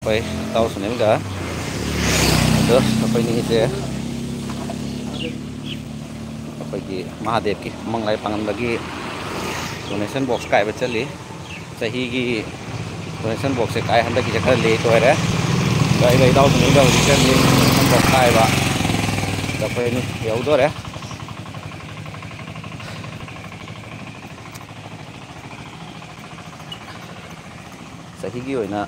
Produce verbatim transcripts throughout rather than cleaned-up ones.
ꯑꯩꯈꯣꯏ ꯏꯇꯥꯎ ꯁꯨꯅꯤꯜꯒ ꯑꯗꯣ ꯑꯩꯈꯣꯏꯅꯤꯁꯦ ꯑꯩꯈꯣꯏꯒꯤ ꯃꯍꯥꯗꯦꯕꯀꯤ ꯎꯃꯪ ꯂꯥꯏ ꯄꯥꯡꯍꯟꯕꯒꯤ donation box ꯀꯥꯏꯕ ꯆꯠꯂꯤ꯫ ꯆꯍꯤꯒꯤ donation boxꯁꯦ ꯀꯥꯏ ꯍꯟꯗꯛꯀꯤꯁꯦ ꯈꯔ late ꯑꯣꯏꯔꯦ꯫ ꯑꯗꯣ ꯑꯩꯒ ꯏꯇꯥꯎ ꯁꯨꯅꯤꯜꯒ ꯍꯧꯖꯤꯛ ꯆꯠꯂꯤ donation box ꯀꯥꯏꯕ꯫ ꯑꯗꯣ ꯑꯩꯈꯣꯏ ꯑꯅꯤ ꯌꯧꯗꯣꯔꯦ꯫ ꯆꯍꯤꯒꯤ ꯑꯣꯏꯅ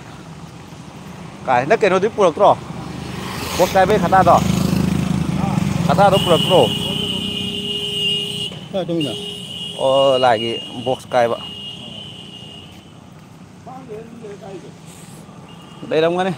ꯀꯥꯏ꯫ ꯅꯪ ꯀꯩꯅꯣꯗꯤ ꯄꯨꯔꯛꯇ꯭ꯔꯣ? Box ꯀꯥꯏꯕꯩ ꯈꯇꯥꯗꯣ? ꯈꯇꯥꯗꯣ ꯄꯨꯔꯛꯇ꯭ꯔꯣ? ꯀꯥꯏ ꯇꯧꯃꯤꯟꯅ? ꯑꯣ, ꯂꯥꯏꯒꯤ box ꯀꯥꯏꯕ꯫ ꯂꯩꯔꯝꯒꯅꯤ꯫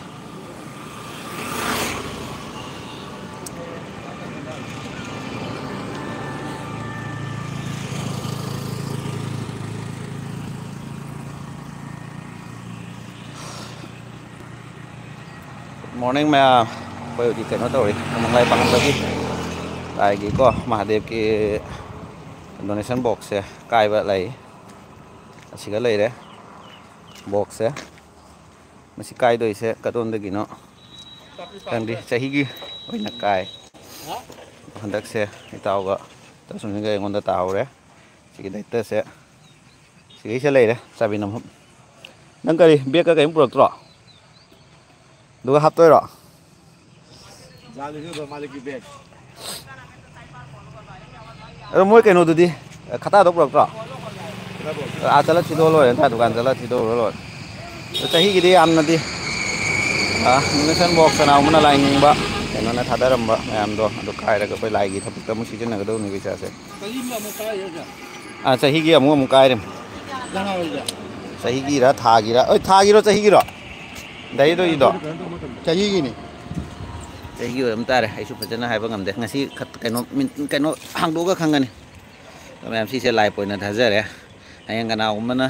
Good morning ꯃꯌꯥꯝ꯫ ꯑꯩꯈꯣꯏ ꯍꯧꯖꯤꯛ ꯀꯩꯅꯣ ꯇꯧꯔꯤ, ꯎꯃꯪ ꯂꯥꯏ ꯄꯥꯡꯍꯟꯕꯒꯤ ꯂꯥꯏꯒꯤꯀꯣ, ꯃꯍꯥꯗꯦꯕꯀꯤ donation boxꯁꯦ ꯀꯥꯏꯕ ꯂꯩ꯫ ꯑꯁꯤꯒ ꯂꯩꯔꯦ boxꯁꯦ꯫ ꯃꯁꯤ ꯀꯥꯏꯗꯣꯏꯁꯦ ꯀꯗꯣꯝꯗꯒꯤꯅꯣ ꯈꯪꯗꯦ, ꯆꯍꯤꯒꯤ ꯑꯣꯏꯅ ꯀꯥꯏ꯫ ꯍꯟꯗꯛꯁꯦ ꯏꯇꯥꯎꯒ ꯏꯇꯥꯎ ꯁꯨꯅꯤꯜꯒ ꯑꯩꯉꯣꯟꯗ ꯇꯥꯍꯧꯔꯦ꯫ ꯁꯤꯒꯤ ꯗꯥꯏꯇꯁꯦ ꯁꯤꯒꯩꯁꯦ ꯂꯩꯔꯦ, ꯆꯥꯕꯤ ꯅꯝꯐꯝ꯫ ꯅꯪ ꯀꯔꯤ, ꯕꯦꯒꯀ ꯀꯔꯤꯝ ꯄꯨꯔꯛꯇ꯭ꯔꯣ? ꯑꯗꯨꯒ ꯍꯥꯞꯇꯣꯏꯔꯣ? ꯌꯥꯗꯦ, ꯁꯤ ꯃꯥꯂꯤꯛꯀꯤ ꯕꯦꯒ꯫ ꯑꯗꯣ ꯃꯣꯏ ꯀꯩꯅꯣꯗꯨꯗꯤ, ꯈꯇꯥꯗꯣ ꯄꯨꯔꯛꯇ꯭ꯔꯣ? ꯈꯇꯥ ꯄꯨꯔꯛꯇ꯭ꯔꯦ꯫ ꯑꯥ ꯆꯠꯂ ꯊꯤꯗꯣꯛꯑ ꯂꯣꯏꯔꯦ, ꯅꯠꯇ꯭ꯔꯥ? ꯗꯨꯀꯥꯟ ꯆꯠꯂ ꯊꯤꯗꯣꯛꯎꯔ ꯂꯣꯏꯔꯦ꯫ ꯑꯗꯣ ꯆꯍꯤꯒꯤꯗꯤ ꯌꯥꯝꯅꯗꯤ, ꯑꯥ, donation box ꯀꯅꯥꯒꯨꯝꯕꯅ ꯂꯥꯏ ꯅꯤꯡꯕ ꯀꯩꯅꯣꯅ ꯊꯥꯗꯔꯝꯕ ꯃꯌꯥꯝꯗꯣ ꯑꯗꯨ ꯀꯥꯏꯔꯒ ꯑꯩꯈꯣꯏ ꯂꯥꯏꯒꯤ ꯊꯕꯛꯇ ꯑꯃꯨꯛ ꯁꯤꯖꯤꯟꯅꯒꯗꯧꯅꯤ ꯄꯩꯁꯥꯁꯦ꯫ ꯆꯍꯤ ꯑꯃꯗ ꯑꯃꯨꯛ ꯀꯥꯏꯔꯦ, ꯁꯦ꯫ ꯑꯥ, ꯆꯍꯤꯒꯤ ꯑꯃꯨꯛ ꯑꯃꯨꯛ ꯀꯥꯏꯔꯦ꯫ ꯅꯍꯥꯟꯋꯥꯏꯗ꯫ ꯆꯍꯤꯒꯤꯔ ꯊꯥꯒꯤꯔ? ꯑꯣꯏ, ꯊꯥꯒꯤꯔꯣ ꯆꯍꯤꯒꯤꯔꯣ? ꯗꯥꯏꯔꯦꯛ ꯇꯧꯔꯤꯗꯣ? ꯆꯍꯤꯒꯤꯅꯤ꯫ ꯆꯍꯤꯒꯤ ꯑꯣꯏꯔꯝ ꯇꯥꯔꯦ, ꯑꯩꯁꯨ ꯐꯖꯅ ꯍꯥꯏꯕ ꯉꯝꯗꯦ꯫ ꯉꯁꯤ ꯈꯠ-, ꯀꯩꯅꯣ, ꯃꯤꯟ-, ꯀꯩꯅꯣ ꯍꯥꯡꯗꯣꯛꯑꯒ ꯈꯪꯒꯅꯤ꯫ ꯃꯌꯥꯝ, ꯁꯤꯁꯦ ꯂꯥꯏ ꯄꯣꯏꯅ ꯊꯥꯖꯔꯦ꯫ ꯍꯌꯦꯡ ꯀꯅꯥꯒꯨꯝꯕꯅ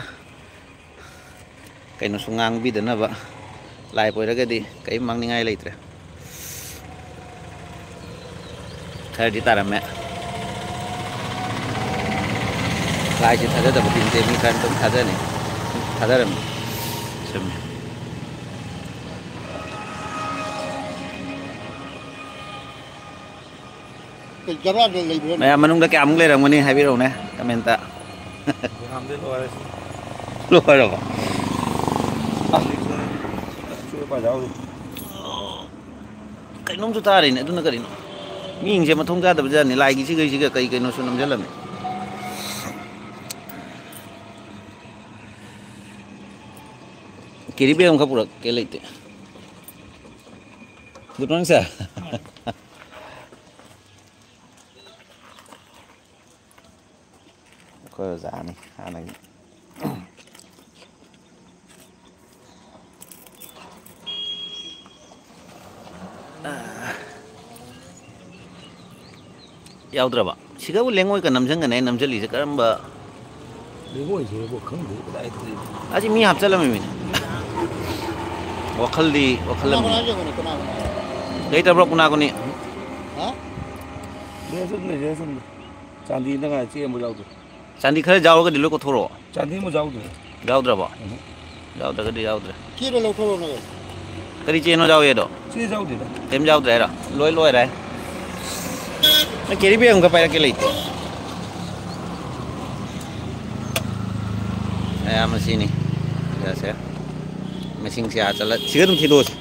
ꯀꯩꯅꯣꯁꯨ ꯉꯥꯡꯕꯤꯗꯅꯕ꯫ ꯂꯥꯏ ꯄꯣꯏꯔꯒꯗꯤ ꯀꯔꯤꯝ ꯃꯥꯡꯅꯤꯡꯉꯥꯏ ꯂꯩꯇ꯭ꯔꯦ꯫ ꯈꯔꯗꯤ ꯇꯥꯔꯝꯃꯦ꯫ ꯂꯥꯏꯁꯦ ꯊꯥꯖꯗꯕꯗꯤ ꯅꯠꯇꯦ, ꯃꯤ ꯈꯔ ꯑꯗꯨꯝ ꯊꯥꯖꯅꯩ꯫ ꯊꯥꯖꯔꯝꯃꯤ꯫ ꯆꯨꯝꯃꯤ꯫ ꯖꯒꯥꯗ ꯂꯩꯕ꯭ꯔꯣ? ꯃꯌꯥꯝ ꯃꯅꯨꯡꯗ ꯀꯌꯥꯃꯨꯛ ꯂꯩꯔꯝꯒꯅꯤ ꯍꯥꯏꯕꯤꯔꯛꯎꯅꯦ ꯀꯃꯦꯟꯇ꯫ ꯌꯥꯝꯗꯤ ꯂꯣꯏꯔꯦ꯫ ꯂꯣꯏꯔꯕꯣ? ꯑꯁ꯫ ꯁꯣꯏ ꯄꯥꯖꯥꯎꯗꯣ꯫ ꯀꯩꯅꯣꯝꯁꯨ ꯇꯥꯔꯤꯅꯦ꯫ ꯑꯗꯨꯅ ꯀꯔꯤꯅꯣ? ꯃꯤꯁꯤꯡꯁꯦ ꯃꯊꯣꯡ ꯆꯥꯗꯕ ꯖꯥꯠꯅꯤ꯫ ꯂꯥꯏꯒꯤ ꯁꯤꯈꯩꯁꯤꯒ ꯀꯩ ꯀꯩꯅꯣꯁꯨ ꯅꯝꯁꯤꯜꯂꯝꯃꯤ꯫ ꯀꯦꯔꯤ ꯕꯦꯒ ꯑꯃꯈꯛ ꯄꯨꯔꯛꯀꯦ ꯂꯩꯇꯦ꯫ Good morning, sir. ꯑꯩꯈꯣꯏ ꯑꯣꯖꯥꯅꯤ ꯍꯥꯟꯅꯒꯤ꯫ ꯌꯥꯎꯗ꯭ꯔꯕ? ꯁꯤꯗꯕꯨ ꯂꯦꯡꯉꯣꯏꯒ ꯅꯝꯁꯤꯟꯒꯅꯤ꯫ ꯑꯩꯅ ꯅꯝꯁꯤꯜꯂꯤꯁꯦ ꯀꯔꯝꯕ? ꯂꯦꯡꯉꯣꯏꯁꯤꯕꯨ ꯈꯪꯗꯦ ꯀꯗꯥꯏꯗ ꯂꯩꯕꯅꯣ꯫ ꯑꯁꯤ ꯃꯤ ꯍꯥꯞꯆꯜꯂꯝꯃꯤꯃꯤꯅꯦ꯫ ꯋꯥꯈꯜꯗꯤ, ꯋꯥꯈꯜ ꯀꯅꯥ ꯑꯃꯅꯤ꯫ ꯀꯅꯥ ꯌꯦꯡꯉꯨꯅꯤ? ꯀꯅꯥ ꯀꯅꯥ? ꯂꯩꯇꯕ꯭ꯔꯣ ꯀꯅꯥ ꯀꯨꯅꯤ? ꯍꯥ? ꯂꯩꯔꯁꯨ ꯑꯗꯨꯝ ꯂꯩ, ꯂꯩꯔꯁꯨ ꯑꯗꯨꯝ ꯂꯩ꯫ ꯆꯥꯟꯗꯤꯗ ꯉꯥꯏ ꯆꯦ ꯑꯃ ꯌꯥꯎꯗꯦ꯫ ꯆꯥꯟꯗꯤ ꯈꯔ ꯌꯥꯎꯔꯒꯗꯤ ꯂꯣꯏ ꯀꯣꯊꯣꯔꯛꯑꯣ꯫ ꯆꯥꯟꯗꯤ ꯑꯃ ꯌꯥꯎꯗ꯭ꯔꯦ꯫ ꯌꯥꯎꯗ꯭ꯔꯕꯣ? ꯎꯝ꯫ ꯌꯥꯎꯗ꯭ꯔꯒꯗꯤ ꯌꯥꯎꯗ꯭ꯔꯦ꯫ ꯀꯤꯗꯣ ꯂꯧꯊꯣꯔꯛꯑꯣ ꯅꯪ꯫ ꯀꯔꯤ ꯆꯦꯅꯣ ꯌꯥꯎꯋꯦꯗꯣ? ꯆꯦ ꯌꯥꯎꯗꯦꯗ꯫ ꯀꯩꯝ ꯌꯥꯎꯗ꯭ꯔꯦ ꯍꯥꯏꯔꯣ? ꯂꯣꯏ ꯂꯣꯏꯔꯦ꯫ ꯅꯪ ꯀꯦꯔꯤ ꯕꯦꯒ ꯑꯃꯈꯛ ꯄꯥꯏꯔꯛꯀꯦ ꯂꯩꯇꯦ꯫ ꯑꯌꯥꯝꯕ ꯁꯤꯅꯤ꯫ ꯌꯥꯁꯦ꯫ ꯃꯁꯤꯡꯁꯦ ꯑꯥ ꯆꯠꯂ-, ꯁꯤꯒ ꯑꯗꯨꯝ ꯊꯤꯗꯣꯛꯑꯁꯤ꯫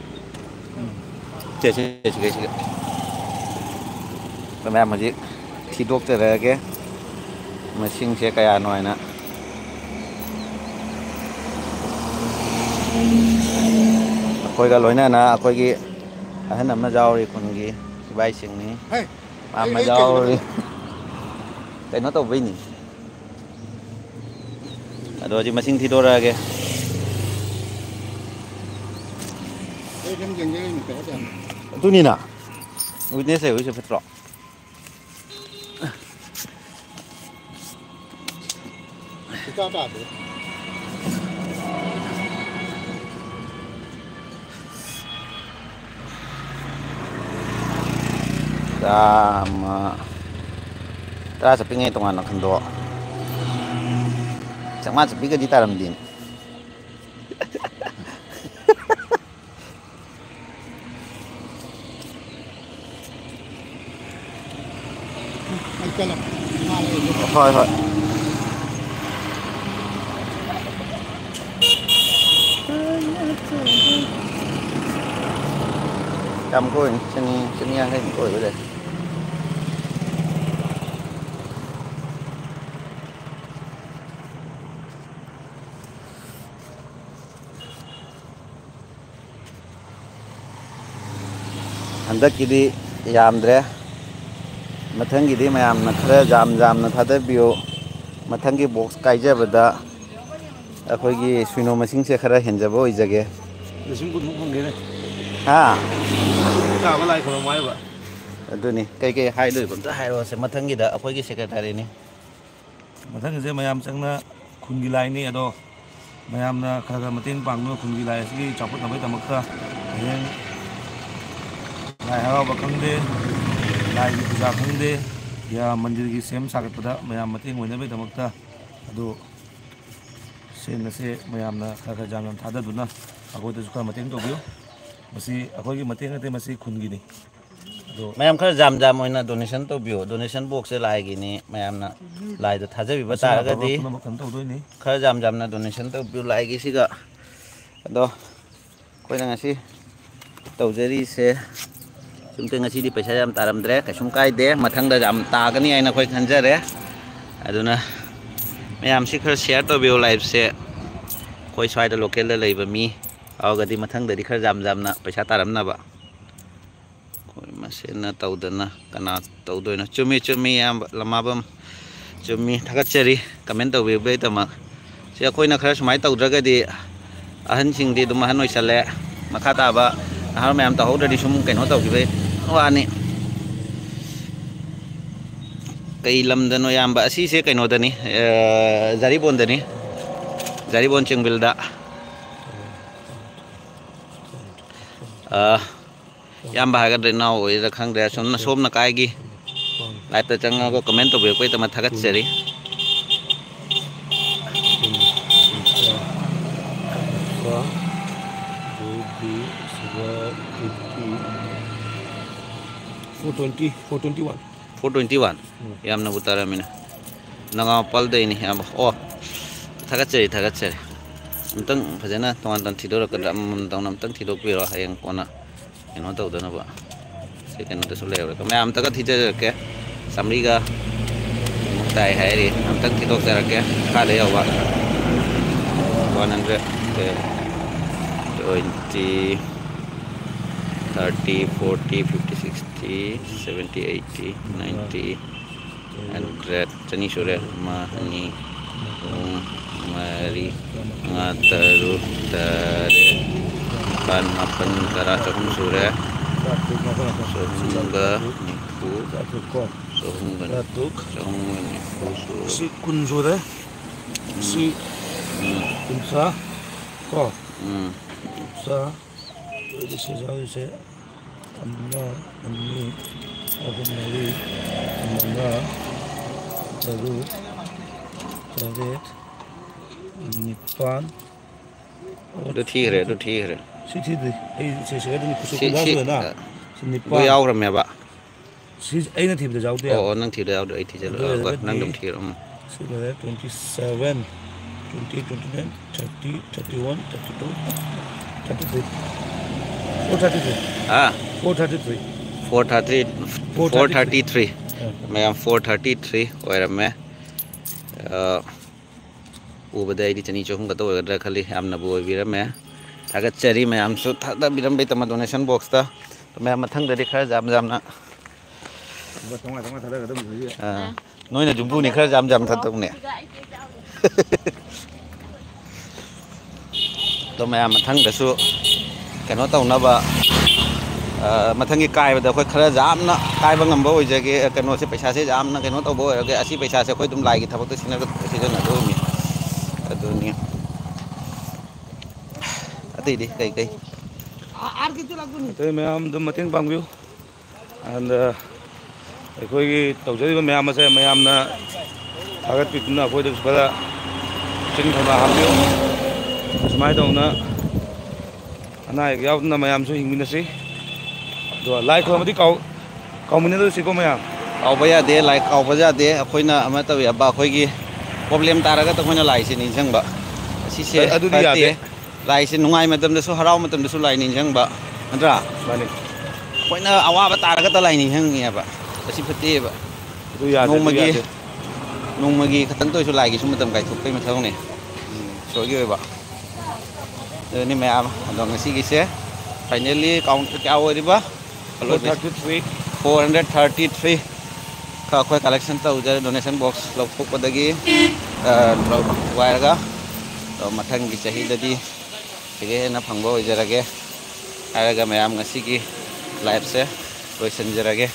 ꯁꯦ, ꯁꯦ, ꯁꯤꯒ, ꯁꯤꯒ꯫ ꯑꯩꯈꯣꯏ ꯃꯌꯥꯝ ꯍꯧꯖꯤꯛ ꯊꯤꯗꯣꯛꯆꯔꯛꯑꯒꯦ꯫ ꯃꯁꯤꯡꯁꯦ ꯀꯌꯥꯅꯣ ꯍꯥꯏꯅ꯫ ꯑꯩꯈꯣꯏꯒ ꯂꯣꯏꯅꯅ ꯑꯩꯈꯣꯏꯒꯤ ꯑꯍꯟ ꯑꯃ ꯌꯥꯎꯔꯤ, ꯈꯨꯟꯒꯤ ꯁꯤꯕꯥꯏꯁꯤꯡꯅꯤ꯫ ꯍꯩ! ꯃꯥ ꯑꯩ, ꯑꯃ ꯑꯩ ꯀꯩꯅꯣ ꯌꯥꯎꯔꯤ꯫ ꯇꯧꯕ꯫ ꯀꯩꯅꯣ ꯇꯧꯕꯩꯅꯤ꯫ ꯑꯗꯣ ꯍꯧꯖꯤꯛ ꯃꯁꯤꯡ ꯊꯤꯗꯣꯔꯛꯑꯒꯦ꯫ ꯑꯩ ꯁꯨꯝ ꯌꯦꯡꯖꯔꯤꯅꯤ, ꯀꯩ ꯍꯥꯏꯇꯥꯔꯦ꯫ ꯑꯗꯨꯅꯤꯅ꯫ Witness ꯂꯩꯍꯧꯔꯤꯁꯦ ꯐꯠꯇ꯭ꯔꯣ? ꯁꯨꯡꯇꯥ ꯇꯥꯗꯦ꯫ ꯆꯥꯝꯃ꯫ ꯇꯔꯥ ꯆꯠꯄꯤꯉꯩ ꯇꯣꯉꯥꯟꯅ ꯈꯟꯗꯣꯛ꯫ ꯆꯥꯝꯃꯉꯥ ꯆꯠꯄꯤꯒꯗꯤ ꯇꯥꯔꯝꯗꯦꯅꯦ꯫ ꯍꯣꯏ, ꯍꯣꯏ꯫ ꯌꯥꯝ ꯀꯣꯏꯅꯤ, ꯆꯅꯤ, ꯆꯅꯤ ꯌꯥꯡꯈꯩꯃꯨꯛ ꯑꯣꯏꯕ ꯂꯩ꯫ ꯍꯟꯗꯛꯀꯤꯗꯤ ꯌꯥꯝꯗ꯭ꯔꯦ꯫ ꯃꯊꯪꯒꯤꯗꯤ ꯃꯌꯥꯝꯅ ꯈꯔ ꯌꯥꯝ ꯌꯥꯝꯅ ꯊꯥꯗꯕꯤꯌꯨ꯫ ꯃꯊꯪꯒꯤ ꯕꯣꯛꯁ ꯀꯥꯏꯖꯕꯗ ꯑꯩꯈꯣꯏꯒꯤ ꯁꯨꯏꯅꯣ ꯃꯁꯤꯡꯁꯦ ꯈꯔ ꯍꯦꯟꯖꯕ ꯑꯣꯏꯖꯒꯦ꯫ ꯂꯤꯁꯤꯡ ꯀꯨꯟꯃꯨꯛ ꯐꯪꯒꯦꯅꯦ꯫ ꯍꯥ? ꯀꯥꯕ ꯂꯥꯏ ꯈꯨꯔꯨꯝꯃꯣ ꯍꯥꯏꯕ꯫ ꯑꯗꯨꯅꯤ꯫ ꯀꯩꯀꯩ ꯍꯥꯏꯗꯣꯏꯕ ꯑꯝꯇ ꯍꯥꯏꯔꯛꯑꯣꯁꯦ꯫ ꯃꯊꯪꯒꯤꯗ ꯑꯩꯈꯣꯏꯒꯤ ꯁꯦꯀ꯭ꯔꯦꯇꯥꯔꯤꯅꯤ꯫ ꯃꯊꯪꯒꯤꯁꯦ ꯃꯌꯥꯝ ꯆꯪꯅ ꯈꯨꯟꯒꯤ ꯂꯥꯏꯅꯤ, ꯑꯗꯣ ꯃꯌꯥꯝꯅ ꯈꯔ ꯈꯔ ꯃꯇꯦꯡ ꯄꯥꯡꯗꯨꯅ ꯈꯨꯟꯒꯤ ꯂꯥꯏ ꯑꯁꯤꯒꯤ ꯆꯥꯎꯈꯠꯅꯕꯒꯤꯗꯃꯛꯇ ꯍꯌꯦꯡ ꯂꯥꯏ ꯍꯔꯥꯎꯕ ꯈꯪꯗꯦ, ꯂꯥꯏꯒꯤ ꯄꯨꯖꯥ ꯈꯪꯗꯦ, ꯌꯥ ꯃꯟꯗꯤꯔꯒꯤ ꯁꯦꯝ ꯁꯥꯒꯠꯄꯗ ꯃꯌꯥꯝ ꯃꯇꯦꯡ ꯑꯣꯏꯅꯕꯒꯤꯗꯃꯛꯇ ꯑꯗꯨ ꯁꯦꯟ ꯑꯁꯦ ꯃꯌꯥꯝꯅ ꯈꯔ ꯈꯔ ꯌꯥꯝ ꯌꯥꯝ ꯊꯥꯗꯗꯨꯅ ꯑꯩꯈꯣꯏꯗꯁꯨ ꯈꯔ ꯃꯇꯦꯡ ꯇꯧꯕꯤꯌꯨ꯫ ꯃꯁꯤ ꯑꯩꯈꯣꯏꯒꯤ ꯃꯇꯦꯡ ꯅꯠꯇꯦ, ꯃꯁꯤ ꯈꯨꯟꯒꯤꯅꯤ꯫ ꯑꯗꯣ ꯃꯌꯥꯝ ꯈꯔ ꯖꯥꯝ ꯖꯥꯝ ꯑꯣꯏꯅ ꯗꯣꯅꯦꯁꯟ ꯇꯧꯕꯤꯌꯨ꯫ ꯗꯣꯅꯦꯁꯟ ꯕꯣꯛꯁꯁꯦ ꯂꯥꯏꯒꯤꯅꯤ꯫ ꯃꯌꯥꯝꯅ ꯂꯥꯏꯗ ꯊꯥꯖꯕꯤꯕ ꯃꯁꯤꯅ ꯑꯐꯕ ꯇꯥꯔꯒꯗꯤ ꯄꯨꯝꯅꯃꯛ ꯀꯩꯅꯣ ꯇꯧꯗꯣꯏꯅꯤ꯫ ꯈꯔ ꯖꯥꯝ ꯖꯥꯝꯅ ꯗꯣꯅꯦꯁꯟ ꯇꯧꯕꯤꯌꯨ ꯂꯥꯏꯒꯤꯁꯤꯒ꯫ ꯑꯗꯣ ꯑꯩꯈꯣꯏꯅ ꯉꯁꯤ ꯇꯧꯖꯔꯤꯁꯦ ꯁꯨꯝꯇ ꯉꯁꯤꯗꯤ ꯄꯩꯁꯥ ꯌꯥꯝ ꯇꯥꯔꯝꯗ꯭ꯔꯦ, ꯀꯩꯁꯨꯝ ꯀꯥꯏꯗꯦ꯫ ꯃꯊꯪꯗ ꯌꯥꯝ ꯇꯥꯒꯅꯤ ꯍꯥꯏꯅ ꯑꯩꯈꯣꯏ ꯈꯟꯖꯔꯦ꯫ ꯑꯗꯨꯅ ꯃꯌꯥꯝꯁꯤ ꯈꯔ ꯁꯤꯌꯥꯔ ꯇꯧꯕꯤꯌꯨ ꯂꯥꯏꯞꯁꯦ꯫ ꯑꯩꯈꯣꯏ ꯁ꯭ꯋꯥꯏꯗ ꯂꯣꯀꯦꯜꯗ ꯂꯩꯕ ꯃꯤ ꯌꯥꯎꯔꯒꯗꯤ ꯃꯊꯪꯗꯗꯤ ꯈꯔ ꯌꯥꯝ ꯌꯥꯝꯅ ꯄꯩꯁꯥ ꯇꯥꯔꯝꯅꯕ꯫ ꯑꯩꯈꯣꯏ ꯃꯁꯦꯟꯅ ꯇꯧꯗꯅ ꯀꯅꯥ ꯇꯧꯗꯣꯏꯅꯣ? ꯆꯨꯝꯃꯤ, ꯆꯨꯝꯃꯤ, ꯏꯌꯥꯝꯕ ꯂꯃꯥꯕꯝ, ꯆꯨꯝꯃꯤ꯫ ꯊꯥꯒꯠꯆꯔꯤ ꯀꯃꯦꯟ ꯇꯧꯕꯤꯕꯒꯤꯗꯃꯛ꯫ ꯁꯤ ꯑꯩꯈꯣꯏꯅ ꯈꯔ ꯁꯨꯃꯥꯏꯅ ꯇꯧꯗ꯭ꯔꯒꯗꯤ ꯑꯍꯟꯁꯤꯡꯗꯤ ꯑꯗꯨꯝ ꯑꯍꯟ ꯑꯣꯏꯁꯜꯂꯦ, ꯃꯈꯥ ꯇꯥꯕ ꯅꯍꯥꯔꯣꯜ ꯃꯌꯥꯝ ꯇꯧꯍꯧꯗ꯭ꯔꯗꯤ ꯁꯨꯝ ꯀꯩꯅꯣ ꯇꯧꯈꯤꯕꯩ ꯋꯥꯅꯤ꯫ ꯀꯩ ꯂꯝꯗꯅꯣ ꯏꯌꯥꯝꯕ? ꯑꯁꯤꯁꯦ ꯀꯩꯅꯣꯗꯅꯤ, ꯑ, ꯖꯥꯔꯤꯕꯣꯟꯗꯅꯤ, ꯖꯥꯔꯤꯕꯣꯟ ꯆꯦꯡꯕꯤꯜꯗ꯫ ꯑ, ꯏꯌꯥꯝꯕ ꯍꯥꯏꯒꯗ꯭ꯔꯥ ꯏꯅꯥꯎ ꯑꯣꯏꯒꯗ꯭ꯔꯥ ꯈꯪꯗ꯭ꯔꯦ, ꯑꯁꯣꯝꯅ ꯁꯣꯝꯅ ꯀꯥꯏꯒꯤ ꯂꯥꯏꯞꯇ ꯆꯪꯉꯒ ꯀꯃꯦꯟ ꯇꯧꯕꯤꯔꯛꯄꯒꯤꯗꯃꯛ ꯊꯥꯒꯠꯆꯔꯤ꯫ Four twenty, four twenty-one. Four twenty one. ꯎꯝ꯫ ꯌꯥꯝꯅꯕꯨ ꯇꯥꯔꯝꯃꯤꯅꯦ꯫ ꯅꯒꯥꯃꯄꯥꯜꯗꯩꯅꯤ ꯏꯌꯥꯝꯕ꯫ ꯑꯣ, ꯊꯥꯒꯠꯆꯔꯤ, ꯊꯥꯒꯠꯆꯔꯤ꯫ ꯑꯝꯇꯪ ꯐꯖꯅ ꯇꯣꯉꯥꯟ ꯇꯣꯉꯥꯟ ꯊꯤꯗꯣꯔꯛꯀꯗ꯭ꯔꯥ? ꯑꯃꯃꯝ ꯇꯧꯅ ꯑꯝꯇꯪ ꯊꯤꯗꯣꯛꯄꯤꯔꯣ, ꯍꯌꯦꯡ ꯀꯣꯟꯅ ꯀꯩꯅꯣ ꯇꯧꯗꯅꯕ꯫ ꯁꯤ ꯀꯩꯅꯣꯗꯁꯨ ꯂꯩꯍꯧꯔꯦ꯫ ꯃꯌꯥꯝ ꯑꯝꯇꯒ ꯊꯤꯖꯔꯛꯀꯦ꯫ ꯆꯥꯃꯔꯤꯒ ꯇꯥꯏ ꯍꯥꯏꯔꯤ꯫ ꯑꯝꯇꯪ ꯊꯤꯗꯣꯛꯆꯔꯛꯀꯦ꯫ ꯃꯈꯥꯗ ꯌꯧꯕ꯫ One hundred, twenty, thirty, forty, fifty, sixty, seventy, eighty, ninety, hundred꯫ ꯆꯅꯤ ꯁꯨꯔꯦ꯫ ꯑꯃ, ꯑꯅꯤ, ꯑꯍꯨꯝ, ꯃꯔꯤ, ꯃꯉꯥ, ꯇꯔꯨꯛ, ꯇꯔꯦꯠ, ꯅꯤꯄꯥꯜ, ꯃꯥꯄꯜ, ꯇꯔꯥ꯫ ꯆꯍꯨꯝ ꯁꯨꯔꯦ꯫ ꯆꯍꯨꯝꯒ ꯅꯤꯐꯨ꯫ ꯆꯍꯨꯝꯒ ꯅꯤꯐꯨ꯫ ꯆꯍꯨꯝꯒ ꯅꯤꯐꯨ ꯁꯨꯔꯦ꯫ ꯁꯤ ꯀꯨꯟ ꯁꯨꯔꯦ꯫ ꯎꯝ꯫ ꯁꯤ ꯎꯝ꯫ ꯀꯨꯟꯊ꯭ꯔꯥ ꯀꯣ꯫ ꯎꯝ꯫ ꯀꯨꯟꯊ꯭ꯔꯥ꯫ ꯑꯗꯨꯗꯤ ꯁꯤ ꯌꯥꯎꯔꯤꯁꯦ ꯑꯃ, ꯑꯅꯤ, ꯑꯍꯨꯝ, ꯃꯔꯤ, ꯃꯉꯥ, ꯇꯔꯨꯛ, ꯇꯔꯦꯠ, ꯅꯤꯄꯥꯜ꯫ ꯑꯗꯨ ꯊꯤꯈ꯭ꯔꯦ, ꯑꯗꯨ ꯊꯤꯈ꯭ꯔꯦ꯫ ꯁꯤ ꯊꯤꯗ꯭ꯔꯤ꯫ ꯑꯩ ꯁꯤ, ꯁꯤ ꯑꯗꯨꯝ ꯁꯤ, ꯀꯨꯟꯊ꯭ꯔꯥ ꯁꯤ, ꯁꯨꯔꯦꯅ꯫ ꯑ, ꯁꯤ ꯑꯗꯨ ꯅꯤꯄꯥꯜ꯫ ꯌꯥꯎꯈ꯭ꯔꯃꯦꯕ꯫ ꯁꯤ ꯑꯩꯅ ꯊꯤꯕꯗ ꯌꯥꯎꯗꯦ꯫ ꯑꯣ, ꯑꯣ, ꯅꯪ ꯊꯤꯕꯗ ꯌꯥꯎꯗ꯭ꯔꯦ, ꯑꯩ ꯊꯤꯖꯔꯣ꯫ ꯑꯗꯨ ꯑ, ꯅꯪ ꯑꯣꯏꯔꯒꯗꯤ ꯑꯗꯨꯝ ꯊꯤꯔꯣ꯫ ꯎꯝ꯫ ꯁꯤ ꯂꯩꯔꯦ, twenty seven, twenty, twenty nine, thirty, thirty one, thirty two, thirty three, four thirty three꯫ ꯍꯥ? Four thirty three꯫ Four thirty, four thirty three꯫ Four thirty three꯫ ꯑ꯫ ꯃꯌꯥꯝ, four thirty three ꯑꯣꯏꯔꯝꯃꯦ꯫ ꯑ, ꯎꯕꯗ ꯑꯩꯗꯤ ꯆꯅꯤ ꯆꯍꯨꯝ ꯈꯛꯇ ꯑꯣꯏꯒꯗ꯭ꯔꯥ ꯈꯜꯂꯤ꯫ ꯌꯥꯝꯅꯕꯨ ꯑꯣꯏꯕꯤꯔꯝꯃꯦ꯫ ꯊꯥꯒꯠꯆꯔꯤ ꯃꯌꯥꯝꯁꯨ ꯊꯥꯗꯕꯤꯔꯝꯕꯩꯗꯃꯛ donation boxꯇ꯫ ꯃꯌꯥꯝ ꯃꯊꯪꯗꯗꯤ ꯈꯔ ꯌꯥꯝ ꯌꯥꯝꯅ꯫ ꯂꯨꯄꯥ ꯆꯥꯝꯃꯉꯥ, ꯆꯥꯝꯃꯉꯥ ꯊꯥꯗꯔꯒꯗꯕꯅꯤ ꯍꯧꯖꯤꯛ꯫ ꯑꯥ, ꯅꯣꯏꯅ ꯌꯨꯝꯕꯨꯅꯤ, ꯈꯔ ꯌꯥꯝ ꯌꯥꯝ ꯊꯥꯗꯧꯅꯦ꯫ ꯑꯗꯣ ꯃꯌꯥꯝ ꯃꯊꯪꯗꯁꯨ ꯀꯩꯅꯣ ꯇꯧꯅꯕ, ꯑ, ꯃꯊꯪꯒꯤ ꯀꯥꯏꯕꯗ ꯑꯩꯈꯣꯏ ꯈꯔ ꯌꯥꯝꯅ ꯀꯥꯏꯕ ꯉꯝꯕ ꯑꯣꯏꯖꯒꯦ꯫ ꯀꯩꯅꯣꯁꯦ, ꯄꯩꯁꯥꯁꯦ ꯌꯥꯝꯅ ꯀꯩꯅꯣ ꯇꯧꯕ ꯑꯣꯏꯔꯒꯦ, ꯑꯁꯤ ꯄꯩꯁꯥꯁꯦ ꯑꯩꯈꯣꯏ ꯑꯗꯨꯝ ꯂꯥꯏꯒꯤ ꯊꯕꯛꯇ ꯁꯤꯖꯤꯟꯅꯒ-, ꯁꯤꯖꯤꯟꯅꯗꯣꯏꯅꯤ꯫ ꯑꯗꯨꯅꯤ꯫ ꯑꯇꯩꯗꯤ ꯀꯩ ꯀꯩ? ꯑꯇꯩ ꯃꯌꯥꯝ ꯑꯗꯨꯝ ꯃꯇꯦꯡ ꯄꯥꯡꯕꯤꯌꯨ꯫ ꯑꯗ ꯑꯩꯈꯣꯏꯒꯤ ꯇꯧꯖꯔꯤꯕ ꯃꯌꯥꯝ ꯑꯁꯦ ꯃꯌꯥꯝꯅ ꯊꯥꯒꯠꯄꯤꯗꯨꯅ ꯑꯩꯈꯣꯏꯗꯁꯨ ꯈꯔ ꯄꯨꯛꯅꯤꯡ ꯊꯧꯅꯥ ꯍꯥꯞꯄꯤꯌꯨ꯫ ꯑꯁꯨꯃꯥꯏꯅ ꯇꯧꯅ ꯑꯅꯥ ꯑꯌꯦꯛ ꯌꯥꯎꯗꯅ ꯃꯌꯥꯝꯁꯨ ꯍꯤꯡꯃꯤꯟꯅꯁꯤ꯫ ꯑꯗꯨꯒ ꯂꯥꯏ ꯈꯨꯔꯨꯝꯕꯗꯤ ꯀꯥꯎ-, ꯀꯥꯎꯃꯤꯟꯅꯗꯁꯤꯀꯣ ꯃꯌꯥꯝ꯫ ꯀꯥꯎꯕ ꯌꯥꯗꯦ, ꯂꯥꯏ ꯀꯥꯎꯕ ꯌꯥꯗꯦ꯫ ꯑꯩꯈꯣꯏꯅ ꯑꯃ ꯇꯧꯋꯦꯕ, ꯑꯩꯈꯣꯏꯒꯤ problem ꯇꯥꯔꯒꯗ ꯑꯩꯈꯣꯏꯅ ꯂꯥꯏꯁꯦ ꯅꯤꯡꯁꯤꯡꯕ꯫ ꯑꯁꯤꯁꯦ ꯑ-, ꯑꯗꯨꯗꯤ ꯐꯠꯇꯦ꯫ ꯌꯥꯗꯦ꯫ ꯂꯥꯏꯁꯦ ꯅꯨꯡꯉꯥꯏ ꯃꯇꯝꯗꯁꯨ, ꯍꯔꯥꯎ ꯃꯇꯝꯗꯁꯨ ꯂꯥꯏ ꯅꯤꯡꯁꯤꯡꯕ, ꯅꯠꯇ꯭ꯔꯥ? ꯃꯥꯅꯤ꯫ ꯑꯩꯈꯣꯏꯅ ꯑꯋꯥꯕ ꯇꯥꯔꯒꯗ ꯂꯥꯏ ꯅꯤꯡꯁꯤꯡꯉꯦꯕ꯫ ꯑꯁꯤ ꯐꯠꯇꯦꯕ꯫ ꯑꯗꯨ ꯌꯥꯗꯦ, ꯑꯗꯨ ꯅꯣꯡꯃꯒꯤ, ꯌꯥꯗꯦ꯫ ꯅꯣꯡꯃꯒꯤ ꯈꯛꯇꯪꯇ ꯑꯣꯏꯁꯨ ꯂꯥꯏꯒꯤꯁꯨ ꯃꯇꯝ ꯀꯥꯏꯊꯣꯛꯄꯒꯤ ꯃꯊꯧꯅꯦ꯫ ꯎꯝ꯫ ꯏꯁꯣꯔꯒꯤ ꯑꯣꯏꯕ꯫ ꯑꯗꯨꯅꯤ ꯃꯌꯥꯝ꯫ ꯑꯗꯣ ꯉꯁꯤꯒꯤꯁꯦ finally count ꯀꯌꯥ ꯑꯣꯏꯔꯤꯕ? ꯑꯂꯣꯏꯕ꯫ Four thirty three꯫ Four hundred thirty three꯫ ꯈꯔ ꯑꯩꯈꯣꯏ collection ꯇꯧꯖꯔꯦ, donation box ꯂꯧꯊꯣꯛꯄꯗꯒꯤ, ꯑ, ꯋꯥꯏꯔꯒ꯫ ꯑꯗꯣ ꯃꯊꯪꯒꯤ ꯆꯍꯤꯗꯗꯤ ꯁꯤꯒ ꯍꯦꯟꯅ ꯐꯪꯕ ꯑꯣꯏꯖꯔꯒꯦ ꯍꯥꯏꯔꯒ ꯃꯌꯥꯝ ꯉꯁꯤꯒꯤ liveꯁꯦ ꯂꯣꯏꯁꯤꯟꯖꯔꯒꯦ꯫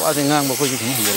ꯋꯥꯁꯦ ꯉꯥꯡꯕ ꯑꯩꯈꯣꯏꯁꯨ ꯁꯨꯝ ꯍꯦꯟꯖꯜꯂꯛꯑꯦ꯫